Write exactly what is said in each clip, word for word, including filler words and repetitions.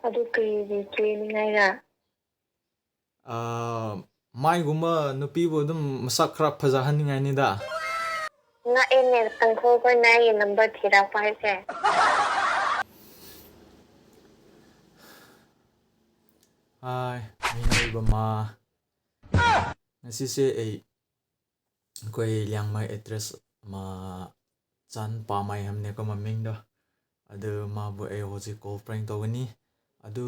ꯑꯗꯨ ꯀꯔꯤꯒꯤ ꯀꯦꯅꯤꯡꯉꯥꯏꯔ? ꯑꯥ, ꯃꯥꯏꯒꯨꯝꯕ ꯅꯨꯄꯤꯕꯨ ꯑꯗꯨꯝ ꯃꯁꯛ ꯈꯔ ꯐꯖꯍꯟꯅꯤꯡꯉꯥꯏꯅꯤꯗ꯫ ꯉꯛꯑꯦꯅꯦ, ꯇꯥꯡꯈꯨꯜ ꯈꯣꯏꯅ ꯑꯩꯒꯤ ꯅꯝꯕꯔ ꯊꯤꯔꯛꯄ ꯍꯥꯏꯁꯦ꯫ ꯍꯥꯏ, ꯃꯤꯑꯣꯏꯕ ꯃꯥ꯫ ꯉꯁꯤꯁꯦ ꯑꯩ, ꯑꯩꯈꯣꯏ ꯂꯤꯌꯥꯡꯃꯩ ꯑꯦꯛꯇ꯭ꯔꯦꯁ ꯑꯃ, ꯆꯥꯟ ꯄꯥꯃꯩ ꯍꯥꯏꯕꯅꯦꯀꯣ ꯃꯃꯤꯡꯗꯣ꯫ ꯑꯗꯨ ꯃꯥꯕꯨ ꯑꯩ ꯍꯧꯖꯤꯛ ꯀꯣꯜ ꯄ꯭ꯔꯦꯡ ꯇꯧꯒꯅꯤ꯫ ꯑꯗꯨ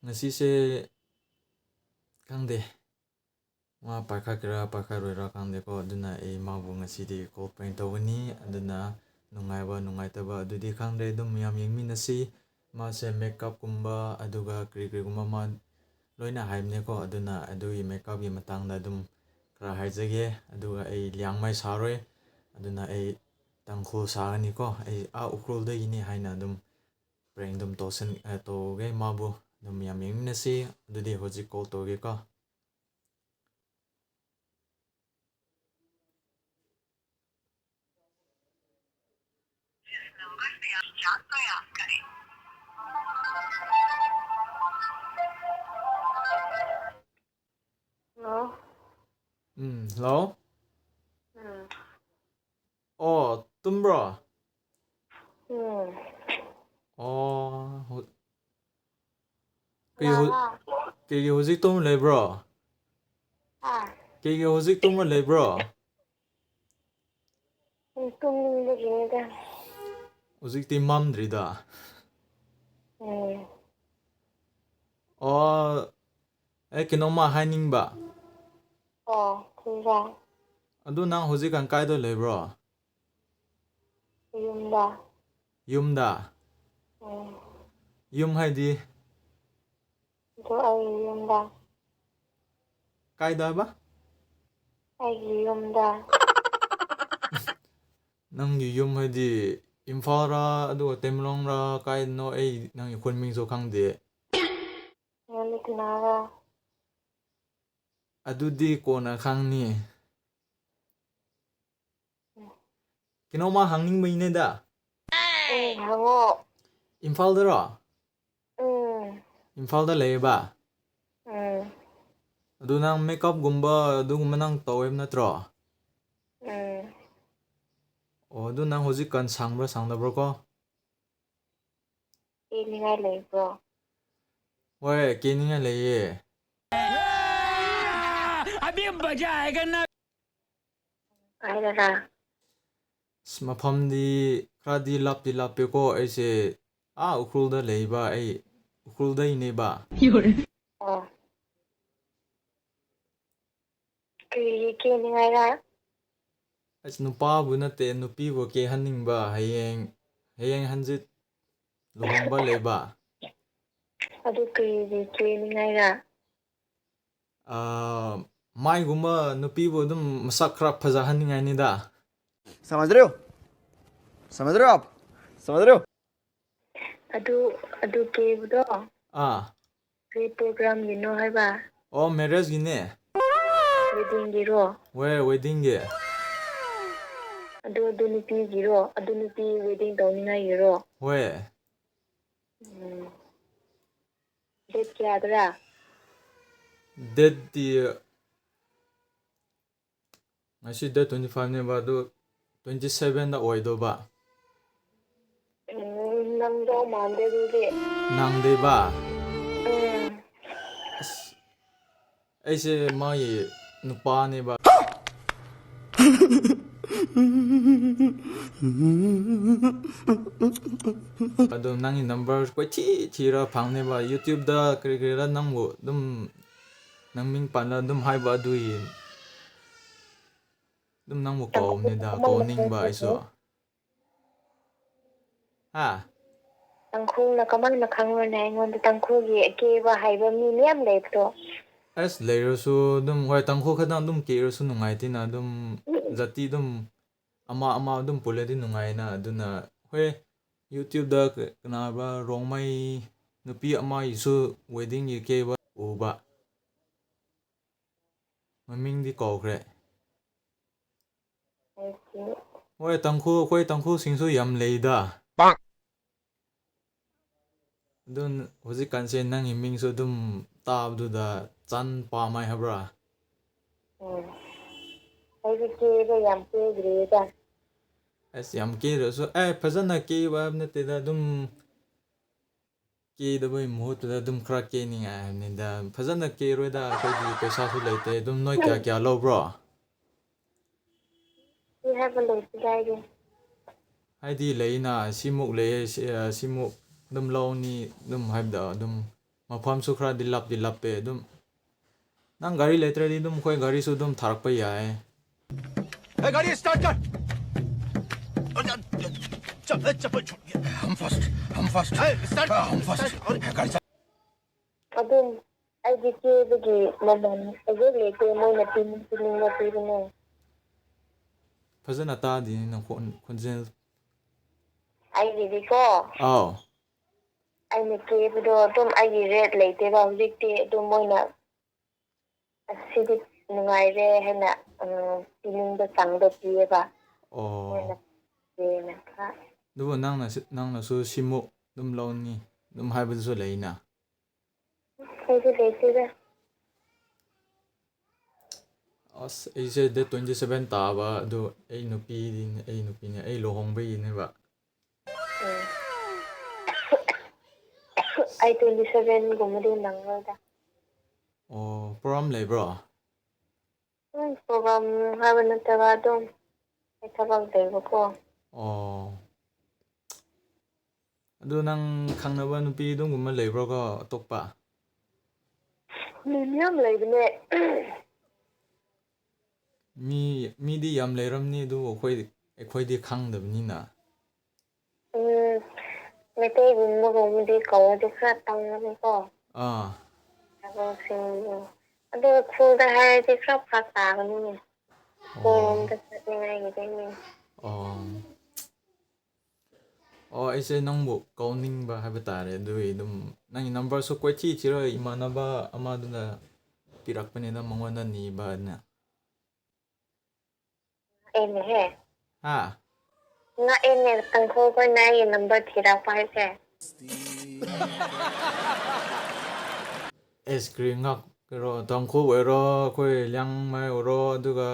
ꯉꯁꯤꯁꯦ ꯈꯪꯗꯦ, ꯃꯥ ꯄꯥꯏꯈꯠꯀꯦꯔꯥ ꯄꯥꯏꯈꯠꯂꯣꯏꯔꯥ ꯈꯪꯗꯦꯀꯣ꯫ ꯑꯗꯨꯅ ꯑꯩ ꯃꯥꯕꯨ ꯉꯁꯤꯗꯤ ꯀꯣꯜ ꯄ꯭ꯔꯦꯡ ꯇꯧꯒꯅꯤ꯫ ꯑꯗꯨꯅ ꯅꯨꯡꯉꯥꯏꯕ ꯅꯨꯡꯉꯥꯏꯇꯕ ꯑꯗꯨꯗꯤ ꯈꯪꯗ꯭ꯔꯦ, ꯑꯗꯨꯝ ꯃꯌꯥꯝ ꯌꯦꯡꯃꯤꯟꯅꯁꯤ꯫ ꯃꯥꯁꯦ ꯃꯦꯀꯞꯀꯨꯝꯕ ꯑꯗꯨꯒ ꯀꯔꯤ ꯀꯔꯤꯒꯨꯝꯕ ꯃꯥ ꯂꯣꯏꯅ ꯍꯥꯏꯕꯅꯦꯀꯣ꯫ ꯑꯗꯨꯅ ꯑꯗꯨꯒꯤ ꯃꯦꯀꯞꯀꯤ ꯃꯇꯥꯡꯗ ꯑꯗꯨꯝ ꯈꯔ ꯍꯥꯏꯖꯒꯦ꯫ ꯑꯗꯨꯒ ꯑꯩ ꯂꯤꯌꯥꯡꯃꯩ ꯁꯥꯔꯣꯏ, ꯑꯗꯨꯅ ꯑꯩ ꯇꯥꯡꯈꯨꯜ ꯁꯥꯒꯅꯤꯀꯣ꯫ ꯑꯩ ꯑꯥ ꯎꯈ꯭ꯔꯨꯜꯗꯒꯤꯅꯤ ꯍꯥꯏꯅ ꯑꯗꯨꯝ ꯄ꯭ꯔꯦꯡ ꯑꯗꯨꯝ ꯇꯧꯁꯟ-, ꯑ, ꯇꯧꯒꯦ ꯃꯥꯕꯨ꯫ ꯑꯗꯨꯝ ꯌꯥꯝ ꯌꯦꯡꯃꯤꯟꯅꯁꯤ꯫ ꯑꯗꯨꯗꯤ ꯍꯧꯖꯤꯛ ꯀꯣꯜ ꯇꯧꯒꯦꯀꯣ꯫ ꯍꯜꯂꯣ꯫ ꯎꯝ, ꯍꯜꯂꯣ꯫ ꯎꯝ꯫ ꯑꯣ, ꯇꯨꯝꯕ꯭ꯔꯣ? ꯎꯝ꯫ ꯑꯣ, ꯍꯧ-, ꯀꯩ ꯍꯧ-, ꯂꯥꯛꯑꯣ꯫ ꯀꯩꯒꯤ ꯍꯧꯖꯤꯛ ꯇꯨꯝ ꯂꯩꯕ꯭ꯔꯣ? ꯑꯥ꯫ ꯀꯩꯒꯤ ꯍꯧꯖꯤꯛ ꯇꯨꯝꯃ ꯂꯩꯕ꯭ꯔꯣ? ꯁꯨꯝ ꯇꯨꯝꯅꯤꯡꯕꯒꯤꯅꯤꯗ꯫ ꯍꯧꯖꯤꯛꯇꯤ ꯃꯝꯗ꯭ꯔꯤꯗ꯫ ꯎꯝ꯫ ꯑꯣ, ꯑꯩ ꯀꯩꯅꯣꯝꯃ ꯍꯥꯏꯅꯤꯡꯕ꯫ ꯑꯣ, ꯈꯨꯝꯖꯥ꯫ ꯑꯗꯨ ꯅꯪ ꯍꯧꯖꯤꯛꯀꯥꯟ ꯀꯥꯏꯗ ꯂꯩꯕ꯭ꯔꯣ? ꯌꯨꯝꯗ꯫ ꯌꯨꯝꯗ? ꯎꯝ꯫ ꯌꯨꯝ ꯍꯥꯏꯗꯤ? ꯑꯗꯨ ꯑꯩ ꯌꯨꯝꯗ꯫ ꯀꯥꯏꯗꯕ? ꯑꯩꯒꯤ ꯌꯨꯝꯗ꯫ ꯅꯪꯒꯤ ꯌꯨꯝ ꯍꯥꯏꯗꯤ ꯏꯝꯐꯥꯜꯔꯥ, ꯑꯗꯨꯒ ꯇꯃꯦꯡꯂꯣꯡꯔꯥ, ꯀꯥꯏꯗꯅꯣ? ꯑꯩ ꯅꯪꯒꯤ ꯈꯨꯟ ꯃꯤꯡꯁꯨ ꯈꯪꯗꯦ꯫ ꯅꯪꯗꯤ ꯀꯅꯥꯔ? ꯑꯗꯨꯗꯤ ꯀꯣꯟꯅ ꯈꯪꯅꯤ꯫ ꯎꯝ꯫ ꯀꯩꯅꯣꯝꯃ ꯍꯪꯅꯤꯡꯕꯩꯅꯦꯗ꯫ ꯎꯝ, ꯍꯪꯉꯣ꯫ ꯏꯝꯐꯥꯜꯗꯔꯣ? ꯎꯝ꯫ ꯏꯝꯐꯥꯜꯗ ꯂꯩꯌꯦꯕ? ꯎꯝ ꯑꯗꯨ ꯅꯪ ꯃꯦꯀꯞꯒꯨꯝꯕ ꯑꯗꯨꯒꯨꯝꯕ ꯅꯪ ꯇꯧꯋꯦꯕ ꯅꯠꯇ꯭ꯔꯣ? ꯎꯝ ꯑꯣ, ꯑꯗꯨ ꯅꯪ ꯍꯧꯖꯤꯛꯀꯥꯟ ꯁꯪꯕ꯭ꯔꯥ ꯁꯪꯗꯕ꯭ꯔꯣ ꯀꯣ? ꯀꯦꯅꯤꯡꯉꯥꯏ ꯂꯩꯕ꯭ꯔꯣ? ꯍꯣꯏ, ꯀꯦꯅꯤꯡꯉꯥꯏ ꯂꯩꯌꯦ꯫ अभी मजा आएगा ना। ꯀꯥꯏꯗꯔꯥ? ꯑꯁ, ꯃꯐꯝꯗꯤ ꯈꯔꯗꯤ ꯂꯥꯞꯇꯤ ꯂꯥꯞꯄꯦꯀꯣ꯫ ꯑꯩꯁꯦ ꯑꯥ ꯎꯈ꯭ꯔꯨꯜꯗ ꯂꯩꯕ, ꯑꯩ ꯎꯈ꯭ꯔꯨꯜꯗꯩꯅꯦꯕ꯫ ꯑꯣ, ꯀꯔꯤꯒꯤ ꯀꯦꯅꯤꯡꯉꯥꯏꯔ? ꯑꯁ, ꯅꯨꯄꯥꯕꯨ ꯅꯠꯇꯦ, ꯅꯨꯄꯤꯕꯨ ꯀꯦꯍꯟꯅꯤꯡꯕ, ꯍꯌꯦꯡ ꯍꯌꯦꯡ ꯍꯟꯖꯤꯠ ꯂꯨꯍꯣꯡꯕ ꯂꯩꯕ꯫ ꯑꯗꯨ ꯀꯔꯤꯒꯤ ꯀꯦꯅꯤꯡꯉꯥꯏꯔ? ꯑꯥ, ꯃꯥꯏꯒꯨꯝꯕ ꯅꯨꯄꯤꯕꯨ ꯑꯗꯨꯝ ꯃꯁꯛ ꯈꯔ ꯐꯖꯍꯟꯅꯤꯡꯉꯥꯏꯅꯤꯗ꯫ समझ रहे हो? समझ रहे हो आप? समझ रहे हो? ꯑꯗꯨ ꯑꯗꯨ ꯀꯦꯕꯗꯣ ꯑꯥ, ꯀꯔꯤ ꯄ꯭ꯔꯣꯒ꯭ꯔꯥꯝꯒꯤꯅꯣ ꯍꯥꯏꯕ? ꯑꯣ, ꯃꯦꯔꯦꯖꯒꯤꯅꯦ꯫ ꯋꯦꯗꯤꯡꯒꯤꯔꯣ? ꯍꯣꯏ, ꯋꯦꯗꯤꯡꯒꯤ꯫ ꯑꯗꯨ ꯑꯗꯨ ꯅꯨꯄꯤꯒꯤꯔꯣ? ꯑꯗꯨ ꯅꯨꯄꯤ ꯋꯦꯗꯤꯡ ꯇꯧꯅꯤꯡꯉꯥꯏꯒꯤꯔꯣ? ꯍꯣꯏ꯫ ꯎꯝ꯫ ꯗꯦꯠ ꯀꯌꯥꯗꯔꯥ? ꯗꯦꯠꯇꯤ ꯉꯁꯤ ꯗꯦꯠ ꯇ꯭ꯋꯦꯟꯇꯤ ꯐꯥꯏꯚꯅꯦꯕ, ꯑꯗꯨ ꯇ꯭ꯋꯦꯟꯇꯤ ꯁꯚꯦꯟꯗ ꯑꯣꯏꯗꯧꯕ꯫ ꯎꯝ, ꯅꯪꯗꯧ ꯃꯥꯟꯗꯦ ꯑꯗꯨꯗꯤ꯫ ꯅꯪꯗꯦꯕ? ꯎꯝ꯫ ꯑꯁ, ꯑꯩꯁꯦ ꯃꯥꯒꯤ ꯅꯨꯄꯥꯅꯦꯕ꯫ ꯑꯗꯣ ꯅꯪꯒꯤ ꯅꯝꯕꯔ ꯀꯣꯏꯊꯤ ꯊꯤꯔ ꯐꯪꯅꯦꯕ, ꯌꯨꯇ꯭ꯌꯨꯕꯇ ꯀꯔꯤ ꯀꯔꯤꯔ ꯅꯪꯕꯨ ꯑꯗꯨꯝ, ꯅꯪ ꯃꯤꯡ ꯄꯜꯂ ꯑꯗꯨꯝ ꯍꯥꯏꯕ, ꯑꯗꯨꯒꯤ ꯑꯗꯨꯝ ꯅꯪꯕꯨ ꯀꯧꯕꯅꯤꯗ, ꯀꯧꯅꯤꯡꯕ ꯑꯩꯁꯨ꯫ ꯍꯥ? ꯇꯥꯡꯈꯨꯜꯅ ꯀꯃꯥꯏꯅ ꯈꯪꯉꯨꯔꯅꯤ? ꯑꯩꯉꯣꯟꯗ ꯇꯥꯡꯈꯨꯜꯒꯤ ꯑꯀꯦꯕ ꯍꯩꯕ ꯃꯤ ꯃꯌꯥꯝ ꯂꯩꯕꯗꯣ꯫ ꯑꯁ, ꯂꯩꯔꯁꯨ ꯑꯗꯨꯝ, ꯍꯣꯏ, ꯇꯥꯡꯈꯨꯜ ꯈꯛꯇꯪ ꯑꯗꯨꯝ ꯀꯦꯔꯁꯨ ꯅꯨꯡꯉꯥꯏꯇꯦꯅ, ꯑꯗꯨꯝ ꯖꯥꯇꯤ ꯑꯗꯨꯝ ꯑꯃ ꯑꯃ ꯑꯗꯨꯝ ꯄꯨꯜꯂꯗꯤ ꯅꯨꯡꯉꯥꯏꯅ꯫ ꯑꯗꯨꯅ ꯍꯣꯏ, ꯌꯨꯇ꯭ꯌꯨꯕꯇ ꯀ-, ꯀꯅꯥꯕ ꯔꯣꯡꯃꯩ ꯅꯨꯄꯤ ꯑꯃꯒꯤꯁꯨ ꯋꯦꯗꯤꯡꯒꯤ ꯀꯦꯕ ꯎꯕ꯫ ꯃꯃꯤꯡꯗꯤ ꯀꯥꯎꯈ꯭ꯔꯦ꯫ ꯑꯩꯁꯨ ꯍꯣꯏ, ꯇꯥꯡꯈꯨꯜ, ꯑꯩꯈꯣꯏ ꯇꯥꯡꯈꯨꯜꯁꯤꯡꯁꯨ ꯌꯥꯝ ꯂꯩꯗ꯫ ꯑꯗꯨ ꯍꯧꯖꯤꯛꯀꯥꯟꯁꯦ ꯅꯪꯒꯤ ꯃꯤꯡꯁꯨ ꯑꯗꯨꯝ ꯇꯥꯕꯗꯨꯗ ꯆꯥꯟ ꯄꯥꯝꯃꯥꯏ ꯍꯥꯏꯕ꯭ꯔꯥ? ꯎꯝ꯫ ꯑꯩꯗꯤ ꯀꯦꯕ ꯌꯥꯝ ꯀꯦꯗ꯭ꯔꯤꯗ꯫ ꯑꯁ, ꯌꯥꯝ ꯀꯦꯗ꯭ꯔꯁꯨ, ꯑꯦ, ꯐꯖꯅ ꯀꯦꯕ ꯍꯥꯏꯕ ꯅꯠꯇꯦꯗ, ꯑꯗꯨꯝ ꯀꯦꯗꯕꯒꯤ ꯃꯍꯨꯠꯇꯨꯗ ꯑꯗꯨꯝ ꯈꯔ ꯀꯦꯅꯤꯡꯉꯥꯏ ꯍꯥꯏꯕꯅꯤꯗ꯫ ꯐꯖꯅ ꯀꯦꯔꯣꯏꯗ, ꯑꯩꯈꯣꯏꯗꯤ ꯄꯩꯁꯥꯁꯨ ꯂꯩꯇꯦ꯫ ꯑꯗꯨꯝ ꯅꯣꯏ ꯀꯌꯥ ꯀꯌꯥ ꯂꯧꯕ꯭ꯔꯣ? ꯀꯦ ꯍꯥꯏꯕ ꯂꯩꯇꯦꯗ ꯑꯩꯗꯤ꯫ ꯍꯥꯏꯗꯤ ꯂꯩꯅ, ꯁꯤꯃꯨꯛ ꯂꯩꯌꯦ, ꯁꯤ, ꯑ, ꯁꯤꯃꯨꯛ ꯑꯗꯨꯝ ꯂꯧꯅꯤ ꯑꯗꯨꯝ ꯍꯥꯏꯕꯗ ꯑꯗꯨꯝ ꯃꯐꯝꯁꯨ ꯈꯔꯗꯤ ꯂꯥꯞꯇꯤ ꯂꯥꯞꯄꯦ꯫ ꯑꯗꯨꯝ ꯅꯪ ꯒꯥꯔꯤ ꯂꯩꯇ꯭ꯔꯗꯤ ꯑꯗꯨꯝ ꯑꯩꯈꯣꯏ ꯒꯥꯔꯤꯁꯨ ꯑꯗꯨꯝ ꯊꯥꯔꯛꯄ ꯌꯥꯏ꯫ ए, गाड़ी स्टार्ट कर। चप्पल, चप्पल छूट गया। हम फर्स्ट, हम फर्स्ट। ए, स्टार्ट कर, हम फर्स्ट। स्टार्ट कर। गाड़ी ꯑꯗꯨꯝ ꯑꯩꯗꯤ ꯀꯦꯕꯒꯤ ꯃꯃꯜ ꯑꯗꯨ ꯂꯩꯇꯦ, ꯃꯣꯏꯅ ꯄꯤꯅꯤꯡ ꯄꯤꯅꯤꯡꯕ ꯄꯤꯕꯅꯦ꯫ ꯐꯖꯅ ꯇꯥꯗꯦꯅꯦ ꯅꯪ ꯈꯣꯟ-, ꯈꯣꯟꯖꯦꯜ꯫ ꯑꯩꯒꯤꯗꯤꯀꯣ ꯑꯥꯎ꯫ ꯑꯩꯅ ꯀꯦꯕꯗꯣ ꯑꯗꯨꯝ ꯑꯩꯒꯤ ꯔꯦꯠ ꯂꯩꯇꯦꯕ ꯍꯧꯖꯤꯛꯇꯤ, ꯑꯗꯨꯝ ꯃꯣꯏꯅ ꯑꯁꯤꯗꯤ ꯅꯨꯡꯉꯥꯏꯔꯦ ꯍꯥꯏꯅ, ꯎꯝ, ꯄꯤꯅꯤꯡꯕ ꯆꯥꯡꯗꯣ ꯄꯤꯌꯦꯕ꯫ ꯑꯣ꯫ ꯃꯣꯏꯅ ꯄꯤꯌꯦꯅ ꯈꯔ꯫ ꯑꯗꯨꯕꯨ ꯅꯪꯅꯁꯨ, ꯅꯪꯅꯁꯨ ꯁꯤꯃꯨꯛ ꯑꯗꯨꯝ ꯂꯧꯅꯤ ꯑꯗꯨꯝ ꯍꯥꯏꯕꯗꯨꯁꯨ ꯂꯩꯅ꯫ ꯑꯩꯗꯤ ꯂꯩꯇꯦꯗ꯫ ꯑꯁ, ꯑꯩꯁꯦ date twenty seven ꯇꯥꯕ, ꯑꯗꯨ ꯑꯩ ꯅꯨꯄꯤꯗꯤ, ꯑꯩ ꯅꯨꯄꯤꯅꯦ, ꯑꯩ ꯂꯨꯍꯣꯡꯕꯒꯤꯅꯦꯕ꯫ ꯎꯝ꯫ ꯑꯩ twenty seven ꯒꯨꯝꯕꯗꯤ ꯅꯪꯉꯣꯏꯗ꯫ ꯑꯣ, program ꯂꯩꯕ꯭ꯔꯣ? ꯎꯝ, program ꯍꯥꯏꯕ ꯅꯠꯇꯕ ꯑꯗꯨꯝ ꯑꯩ ꯊꯕꯛ ꯂꯩꯕꯀꯣ꯫ ꯑꯣ꯫ ꯑꯗꯨ ꯅꯪ ꯈꯪꯅꯕ ꯅꯨꯄꯤ ꯑꯗꯨꯒꯨꯝꯕ ꯂꯩꯕ꯭ꯔꯣꯀꯣ ꯑꯇꯣꯞꯄ? ꯃꯤ ꯃꯌꯥꯝ ꯂꯩꯕꯅꯦ꯫ ꯃꯤ, ꯃꯤꯗꯤ ꯌꯥꯝ ꯂꯩꯔꯝꯅꯤ, ꯑꯗꯨꯕꯨ ꯑꯩꯈꯣꯏ, ꯑꯩꯈꯣꯏꯗꯤ ꯈꯪꯗꯕꯅꯤꯅ꯫ ꯎꯝ, ꯃꯩꯇꯩꯒꯨꯝꯕꯒꯨꯝꯕꯗꯤ ꯀꯧꯔꯗꯤ ꯈꯔ ꯇꯧꯔꯅꯤꯀꯣ꯫ ꯑꯥ꯫ ꯊꯕꯛꯁꯤꯡꯗꯣ꯫ ꯑꯗꯣ ꯈꯨꯜꯗ ꯍꯥꯏꯔꯗꯤ ꯈꯔ ꯐꯔꯛ ꯇꯥꯒꯅꯤꯅꯦ꯫ ꯑꯣ꯫ ꯈꯨꯜꯔꯣꯝꯗ ꯆꯠꯅꯤꯡꯉꯥꯏꯒꯤꯗꯤ ꯃꯤ꯫ ꯑꯣ꯫ ꯑꯣ, ꯑꯩꯁꯦ ꯅꯪꯕꯨ ꯀꯧꯅꯤꯡꯕ ꯍꯥꯏꯕ ꯇꯥꯔꯦ꯫ ꯑꯗꯨꯒꯤ ꯑꯗꯨꯝ ꯅꯪꯒꯤ numberꯁꯨ ꯀꯣꯏꯊꯤ ꯊꯤꯔꯒ ꯏꯃꯥꯟꯅꯕ ꯑꯃꯗꯨꯅ ꯄꯤꯔꯛꯄꯅꯤꯗ, ꯃꯉꯣꯟꯗ ꯅꯤꯕꯅ꯫ ꯑꯩꯅꯦꯍꯦ꯫ ꯍꯥ? ꯉꯛꯑꯦꯅꯦ, ꯇꯥꯡꯈꯨꯜ ꯈꯣꯏꯅ ꯑꯩꯒꯤ number ꯊꯤꯔꯛꯄ ꯍꯥꯏꯁꯦ꯫ ꯑꯦꯁ, ꯀꯔꯤ ꯉꯥꯛꯀꯦꯔꯣ? ꯇꯥꯡꯈꯨꯜ ꯑꯣꯏꯔꯣ, ꯑꯩꯈꯣꯏ ꯂꯤꯌꯥꯡꯃꯩ ꯑꯣꯏꯔꯣ, ꯑꯗꯨꯒ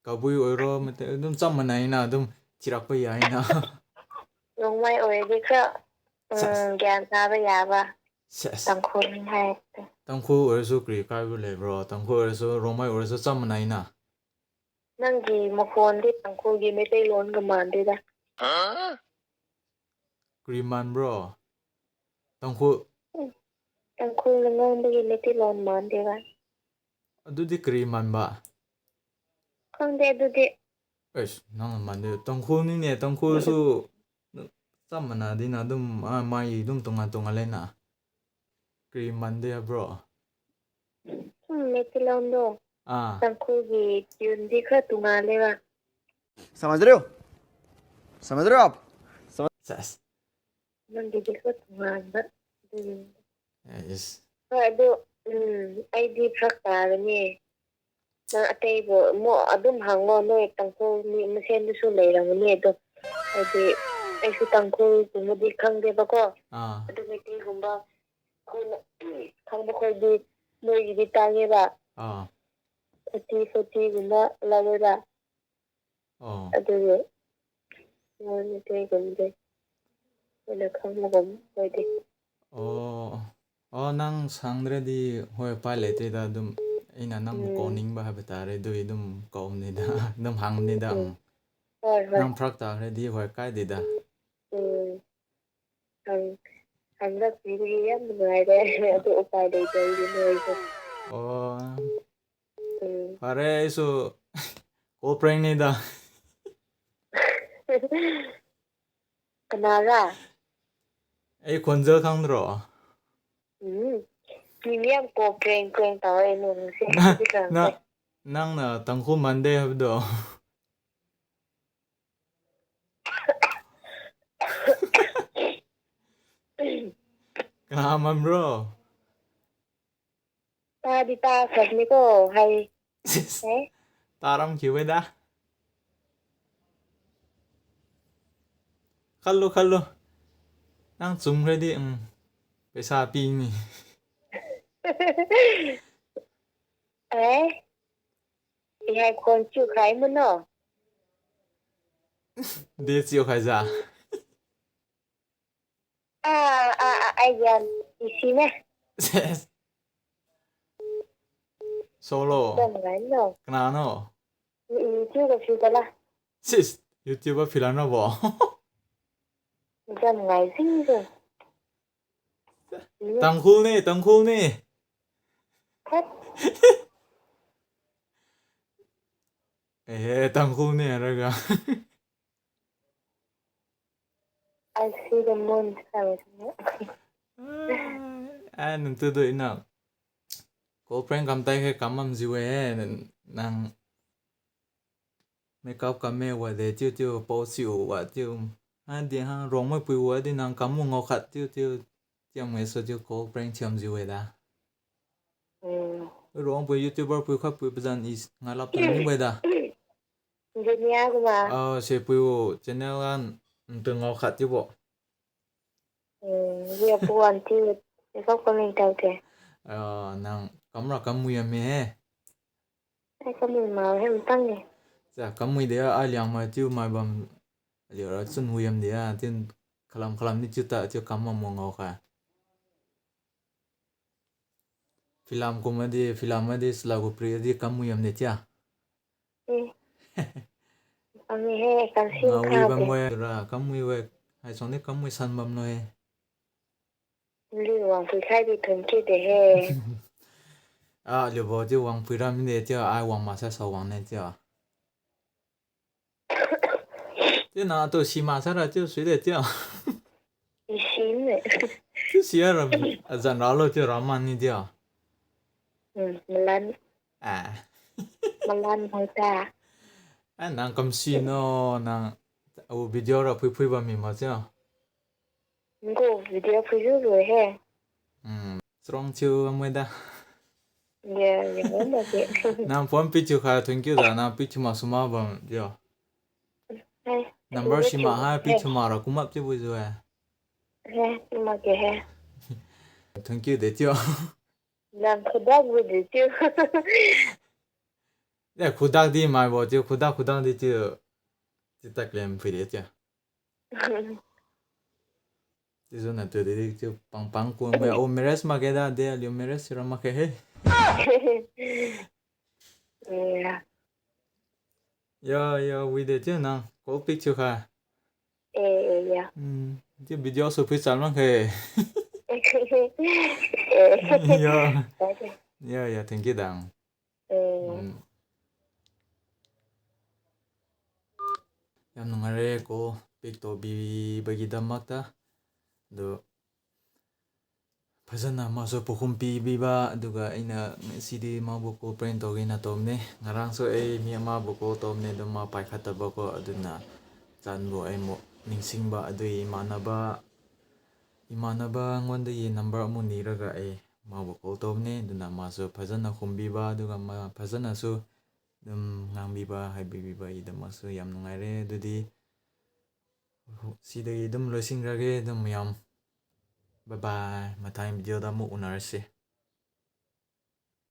ꯀꯕꯨꯏ ꯑꯣꯏꯔꯣ, ꯃꯩꯇꯩ ꯑꯗꯨꯝ ꯆꯞ ꯃꯥꯟꯅꯩꯅ, ꯑꯗꯨꯝ ꯊꯤꯔꯛꯄ ꯌꯥꯏꯅ꯫ ꯔꯣꯡꯃꯩ ꯑꯣꯏꯔꯗꯤ ꯈꯔ, ꯁꯦꯁ꯫ ꯎꯝ, ꯒ꯭ꯌꯥꯟ ꯇꯥꯕ ꯌꯥꯕ꯫ ꯁꯦꯁ꯫ ꯇꯥꯡꯈꯨꯜ ꯍꯥꯏ꯫ ꯇꯥꯡꯈꯨꯜ ꯑꯣꯏꯔꯁꯨ ꯀꯔꯤ ꯀꯥꯏꯕ ꯂꯩꯕ꯭ꯔꯣ? ꯇꯥꯡꯈꯨꯜ ꯑꯣꯏꯔꯁꯨ, ꯔꯣꯡꯃꯩ ꯑꯣꯏꯔꯁꯨ ꯆꯞ ꯃꯥꯟꯅꯩꯅ꯫ ꯅꯪꯒꯤ ꯃꯈꯣꯟꯗꯤ ꯇꯥꯡꯈꯨꯜꯒꯤ ꯃꯩꯇꯩꯂꯣꯟꯒ ꯃꯥꯟꯗꯦꯗ꯫ ꯀꯔꯤ ꯃꯥꯟꯕ꯭ꯔꯣ? ꯇꯥꯡꯈꯨꯜ ꯎꯝ, ꯇꯥꯡꯈꯨꯜꯅ ꯉꯥꯡꯕꯒꯤ ꯃꯩꯇꯩꯂꯣꯟ ꯃꯥꯟꯗꯦꯕ꯫ ꯑꯗꯨꯗꯤ ꯀꯔꯤ ꯃꯥꯟꯕ? ꯈꯪꯗꯦ ꯑꯗꯨꯗꯤ꯫ ꯑꯩꯁ, ꯅꯪꯅ ꯃꯥꯟꯗꯦ꯫ ꯇꯥꯡꯈꯨꯜꯅꯤꯅꯦ, ꯇꯥꯡꯈꯨꯜꯁꯨ ꯆꯞ ꯃꯥꯟꯅꯗꯦꯅ, ꯑꯗꯨꯝ, ꯑꯥ, ꯃꯥꯒꯤ ꯑꯗꯨꯝ ꯇꯣꯉꯥꯟ ꯇꯣꯉꯥꯟ ꯂꯩꯅ꯫ ꯀꯔꯤ ꯃꯥꯟꯗꯦ ꯍꯥꯏꯕ꯭ꯔꯣ? ꯁꯨꯝ ꯃꯩꯇꯩꯂꯣꯟꯗꯣ ꯑꯥ꯫ ꯇꯥꯡꯈꯨꯜꯒꯤ ꯇ꯭ꯌꯨꯟꯗꯤ ꯈꯔ ꯇꯣꯉꯥꯜꯂꯦꯕ꯫ समझ रहे हो? समझ रहे हो आप? ꯁꯦꯁ꯫ ꯅꯪꯒꯤꯗꯤ ꯈꯔ ꯇꯣꯉꯥꯟꯕ ꯑꯗꯨꯒꯤꯅꯤ꯫ ꯑꯦꯁ꯫ ꯍꯣꯏ, ꯑꯗꯨ, ꯎꯝ, ꯑꯩꯗꯤ ꯐꯔꯛ ꯇꯥꯔꯅꯤ꯫ ꯅꯪ ꯑꯇꯩꯕꯨ ꯑꯃꯨꯛ ꯑꯗꯨꯝ ꯍꯪꯉꯣ, ꯅꯣꯏ ꯇꯥꯡꯈꯨꯜ ꯃꯤ ꯃꯁꯦꯟꯗꯁꯨ ꯂꯩꯔꯝꯒꯅꯤ ꯑꯗꯣ꯫ ꯍꯥꯏꯗꯤ, ꯑꯩꯁꯨ ꯇꯥꯡꯈꯨꯜꯒꯨꯝꯕꯗꯤ ꯈꯪꯗꯦꯕꯀꯣ꯫ ꯑꯥ꯫ ꯑꯗꯨ ꯃꯩꯇꯩꯒꯨꯝꯕ ꯑꯩꯈꯣꯏꯅ ꯈꯪꯕ ꯈꯣꯏꯗꯤ ꯃꯣꯏꯒꯤꯗꯤ ꯇꯥꯡꯉꯦꯕ꯫ ꯑꯥ꯫ ꯊꯥꯔꯇꯤ, ꯐꯣꯔꯇꯤꯒꯨꯝꯕ ꯂꯧꯋꯦꯕ꯫ ꯑꯣ꯫ ꯑꯗꯨꯒꯤ ꯃꯣꯏ ꯃꯩꯇꯩꯒꯨꯝꯕꯗꯤ ꯑꯩꯅ ꯈꯪꯕꯒꯨꯝ ꯑꯣꯏꯗꯦ꯫ ꯑꯣ꯫ ꯑꯣ, ꯅꯪ ꯁꯪꯗ꯭ꯔꯗꯤ, ꯍꯣꯏ, ꯎꯄꯥꯏ ꯂꯩꯇꯦꯗ, ꯑꯗꯨꯝ ꯑꯩꯅ ꯅꯪꯕꯨ ꯎꯝ꯫ ꯀꯧꯅꯤꯡꯕ ꯍꯥꯏꯕ ꯇꯥꯔꯦ, ꯑꯗꯨꯒꯤ ꯑꯗꯨꯝ ꯀꯧꯕꯅꯤꯗ, ꯑꯗꯨꯝ ꯍꯪꯕꯅꯤꯗ, ꯎꯝ꯫ ꯎꯝ꯫ ꯍꯣꯏ, ꯍꯣꯏ꯫ ꯅꯪ ꯐꯔꯛ ꯇꯥꯈ꯭ꯔꯗꯤ, ꯍꯣꯏ, ꯀꯥꯏꯗꯦꯗ꯫ ꯎꯝ꯫ ꯍꯪ-, ꯍꯪꯂꯛꯄꯤꯕꯒꯤ ꯌꯥꯝ ꯅꯨꯡꯉꯥꯏꯔꯦ, ꯑꯗꯨ ꯎꯄꯥꯏ ꯂꯩꯇꯕꯒꯤꯅꯦ ꯑꯩꯁꯨ꯫ ꯑꯣ꯫ ꯎꯝ꯫ ꯐꯔꯦ, ꯑꯩꯁꯨ call prankꯅꯤꯗ꯫ ꯀꯅꯥꯔꯥ? ꯑꯩ ꯈꯣꯟꯖꯦꯜ ꯈꯪꯗ꯭ꯔꯣ? ꯎꯝ꯫ ꯃꯤ ꯃꯌꯥꯝ call prank prank ꯇꯧꯋꯦ ꯅꯪꯁꯦ ꯅ-, ꯍꯧꯖꯤꯛꯀꯥꯟꯁꯦ꯫ ꯅ-, ꯅꯪꯅ ꯇꯥꯡꯈꯨꯜ ꯃꯥꯟꯗꯦ ꯍꯥꯏꯕꯗꯣ꯫ ꯀꯅꯥ ꯃꯥꯟꯕ꯭ꯔꯣ? ꯇꯥꯗꯤ ꯇꯥꯈ꯭ꯔꯕꯅꯤꯀꯣ, ꯍꯥꯏ꯫ ꯁꯤꯁ, ꯍꯦ? ꯇꯥꯔꯝꯈꯤꯔꯣꯏꯗ꯫ ꯈꯜꯂꯨ, ꯈꯜꯂꯨ꯫ ꯅꯪ ꯆꯨꯝꯈ꯭ꯔꯗꯤ, ꯎꯝ, ꯄꯩꯁꯥ ꯄꯤꯅꯤ꯫ ꯑꯦ, ꯏꯍꯥꯏ ꯈꯣꯟ ꯆꯨꯈꯥꯏ ꯃꯅꯣ꯫ ꯗꯦ ꯆꯤꯌꯣ ꯈꯥꯏꯖꯥ꯫ ꯑꯥ ꯑꯥ ꯑꯥ ꯑꯩ ꯒ꯭ꯌꯥꯟ ꯏꯁꯤꯅꯦ꯫ ꯁꯣꯂꯣ꯫ ꯆꯝꯒꯥꯏꯅꯣ꯫ ꯀꯅꯥꯅꯣ? ꯏꯆꯦꯒ ꯁꯤꯗꯂ꯫ ꯁꯤꯁ, YouTubeꯔ ꯐꯤꯂꯝꯅꯕꯣ? ꯆꯝꯒꯥꯏꯁꯤꯡꯁꯦ꯫ ꯇꯥꯡꯈꯨꯜꯅꯦ, ꯇꯥꯡꯈꯨꯜꯅꯦ꯫ ꯈꯠ꯫ ꯑꯦꯍꯦ, ꯇꯥꯡꯈꯨꯜꯅꯦ ꯍꯥꯏꯔꯒ꯫ ꯑꯁꯤꯗ ꯃꯣꯟ ꯁꯥꯕꯁꯤꯅ꯫ ꯑꯦ, ꯅꯪꯇꯨꯗꯣ ꯏꯅ꯫ Call prank ꯀꯝ ꯇꯥꯏ ꯈꯦ ꯀꯝ ꯑꯃ ꯖꯤꯋꯦ ꯍꯦ, ꯅꯪ꯫ Makeup ꯀꯝꯃꯦ ꯋꯥꯗꯦ ꯇꯤꯌꯨ ꯇꯤꯌꯨ ꯄꯥꯎ ꯁꯤꯎ ꯋꯥ ꯇꯤꯌꯨ꯫ ꯍꯥꯏꯗꯤ ꯍꯥ, ꯔꯣꯡꯃꯩ ꯄꯨꯏ ꯋꯥꯗꯤ ꯅꯪ ꯀꯝꯃꯨ ꯉꯧꯈꯠ ꯇꯤꯌꯨ ꯇꯤꯌꯨ꯫ ꯇꯤꯌꯝ ꯉꯦ ꯁꯣ ꯇꯤꯌꯨ call prank ꯊꯤꯌꯝ ꯖꯤꯋꯦꯗ꯫ ꯎꯝ꯫ ꯔꯣꯡ ꯄꯨꯏ YouTuber ꯄꯨꯏ ꯈꯛ ꯄꯨꯏ ꯄꯖꯥꯟ ꯏꯁ ꯉꯥ ꯂꯥꯞ ꯇꯝ ꯅꯤꯡꯕꯩꯗ꯫ ꯖꯦꯅꯤꯌꯥꯒꯨꯝꯕ꯫ ꯑꯥ, ꯁꯦ ꯄꯨꯏꯋꯣ, channel ꯒꯥꯟ ꯇꯨ ꯉꯥꯎꯈꯠꯇꯤꯕꯣ꯫ ꯎꯝ, ꯌꯦ ꯄꯨ ꯑꯟꯇꯤ, ꯏꯀꯞ ꯀꯃꯤꯡ ꯇꯧꯗꯦ꯫ ꯑꯥ, ꯅꯪ ꯀꯝꯔ ꯀꯝ ꯃꯨꯌꯝꯃꯦꯍꯦ꯫ ꯑꯩ ꯀꯃꯤꯡ ꯃꯥꯜꯂꯦ, ꯑꯃꯇꯪꯅꯦ꯫ ꯆꯥ, ꯀꯝ ꯃꯨꯏꯗꯦ, ꯑꯥ, ꯂꯤꯌꯥꯡꯃ ꯇꯤꯌꯨ ꯃꯥꯏꯕꯝ, ꯑꯗꯤ ꯑꯣꯔ ꯆꯨꯟ ꯃꯨꯌꯝꯗꯦ, ꯑꯥ, ꯇꯤꯟ ꯈꯂꯝ ꯈꯂꯝ ꯅꯤ ꯆꯨ ꯇꯥ, ꯇꯤꯌꯨ ꯀꯝ ꯃ ꯃꯨ ꯉꯥꯎꯈꯥ꯫ ꯐꯤꯂꯝ ꯀꯨꯝꯃꯗꯤ, ꯐꯤꯂꯝ ꯑꯃꯗꯤ ꯁꯤꯂꯥꯒꯨ ꯄ꯭ꯔꯤꯌꯗꯤ ꯀꯝ ꯃꯨꯌꯝꯗꯦ ꯇꯤꯌꯥ꯫ ꯑꯦ꯫ ꯈꯪꯉꯦꯍꯦ, ꯀꯟꯁꯤꯡ ꯉꯥꯎꯔꯤꯕ ꯊꯥꯗꯦ꯫ ꯃꯣꯏ ꯔꯥ ꯀꯝ ꯃꯨꯏ ꯋꯦ, ꯍꯥꯏ ꯁꯣꯟꯗꯤ ꯀꯝ ꯃꯨꯏ ꯁꯟꯕꯝ ꯅꯣꯏ꯫ ꯂꯤ ꯋꯥꯡ ꯄꯨꯏ ꯈꯥꯏꯗꯤ ꯊꯨꯝꯈꯤꯗꯦꯍꯦ꯫ ꯑꯥ, ꯂꯤꯕꯣꯗꯤ ꯋꯥꯡ ꯄꯨꯏꯔꯝꯗꯦ ꯇꯤꯌꯥ, ꯑꯥꯏ ꯋꯥꯡ ꯃꯥꯁꯥ ꯁꯥꯎ ꯋꯥꯡꯅꯦ ꯇꯤꯌꯥ꯫ ꯇꯤꯌꯥ ꯅꯥ ꯇꯨ ꯁꯤ ꯃꯥꯁꯥ ꯔꯥ ꯇꯤꯌꯥ ꯁꯨꯏꯗꯦ ꯇꯤꯌꯥ꯫ ꯏꯁꯤꯡꯅꯦ꯫ ꯇꯤꯌꯥ ꯁꯤ ꯌꯥꯔ ꯑꯖꯥꯟ ꯔꯥꯂꯣ ꯇꯤꯌꯥ ꯔꯥꯃꯥꯟꯅꯤ ꯇꯤꯌꯥ꯫ ꯎꯝ, ꯃꯂꯥꯟ꯫ ꯑꯥ꯫ ꯃꯂꯥꯟ ꯍꯣꯏꯇꯥ꯫ ꯑꯦ, ꯅꯪ ꯀꯝꯁꯤꯅꯣ, ꯅꯪ ꯑꯧ video ꯔ ꯐꯨꯏ ꯐꯨꯏꯕ ꯃꯤ ꯃꯆꯥ꯫ ꯅꯪꯀꯣ video ꯐꯨꯏꯁꯨ ꯂꯣꯏꯍꯦ꯫ ꯎꯝ, strong ꯆꯤꯎ ꯑꯃꯣꯏꯗ꯫ ꯌꯥ, ꯌꯥ, ꯌꯥ꯫ ꯅꯪ phone ꯄꯤꯆꯨ ꯈꯥ thank you ꯗ, ꯅꯪ ꯄꯤꯆꯨ ꯃꯥ ꯁꯨꯃꯥ ꯕꯝ, ꯌꯣ꯫ ꯍꯦ, number ꯁꯤꯃ ꯍꯥꯏ ꯍꯦ꯫ ꯄꯤꯆꯨ ꯃꯥꯔ ꯀꯨꯃꯞ ꯆꯤꯕꯨ ꯖꯨ ꯍꯦ꯫ ꯍꯦ, ꯏꯃꯥꯒꯦ ꯍꯦ꯫ Thank you de tiu. Nang khudak bu de tiu. Ya, khudak di mai bo tiu, khudak khudak di tiu. Ti tak lem phui de tiu. Ti zo na tu de tiu pang pang ku mai o marriage ma ke da de aliu marriage sira ma ke he. Yeah. Ya, ya, wi de tiu nang. Ko pic tiu kha. Eh, yeah. Hmm, tiu video so phui chal ma ke. Eh. Ya. Okay. Ya, ya, thank you dang. Eh. Hmm. Yam nungaire ko pic to bi bagi dam mak ta. Do. ꯐꯖꯅ ꯃꯥꯁꯨ ꯄꯥꯎꯈꯨꯝ ꯄꯤꯕꯤꯕ, ꯑꯗꯨꯒ ꯑꯩꯅ ꯉꯁꯤꯗꯤ ꯃꯥꯕꯨ call prank ꯇꯧꯒꯦꯅ ꯇꯧꯕꯅꯦ꯫ ꯉꯔꯥꯡꯁꯨ ꯑꯩ ꯃꯤ ꯑꯃꯕꯨ call ꯇꯧꯕꯅꯦ, ꯑꯗꯨ ꯃꯥ ꯄꯥꯏꯈꯠꯇꯕꯀꯣ꯫ ꯑꯗꯨꯅ ꯆꯥꯟꯕꯨ ꯑꯩ ꯑꯃꯨꯛ ꯅꯤꯡꯁꯤꯡꯕ, ꯑꯗꯨꯒꯤ ꯏꯃꯥꯟꯅꯕ, ꯏꯃꯥꯟꯅꯕ ꯑꯩꯉꯣꯟꯗꯒꯤ number ꯑꯃꯨꯛ ꯅꯤꯔꯒ ꯑꯩ ꯃꯥꯕꯨ call ꯇꯧꯕꯅꯦ꯫ ꯑꯗꯨꯅ ꯃꯥꯁꯨ ꯐꯖꯅ ꯈꯨꯝꯕꯤꯕ, ꯑꯗꯨꯒ ꯃꯥ ꯐꯖꯅꯁꯨ ꯑꯗꯨꯝ ꯉꯥꯡꯕꯤꯕ, ꯍꯥꯏꯕꯤꯕꯤꯕꯒꯤꯗꯃꯛꯁꯨ ꯌꯥꯝ ꯅꯨꯡꯉꯥꯏꯔꯦ꯫ ꯑꯗꯨꯗꯤ ꯁꯤꯗꯒꯤ ꯑꯗꯨꯝ ꯂꯣꯏꯁꯤꯟꯈ꯭ꯔꯒꯦ꯫ ꯑꯗꯨꯝ ꯃꯌꯥꯝ bye bye, ꯃꯊꯪ videoꯗ ꯑꯃꯨꯛ ꯎꯅꯔꯁꯤ꯫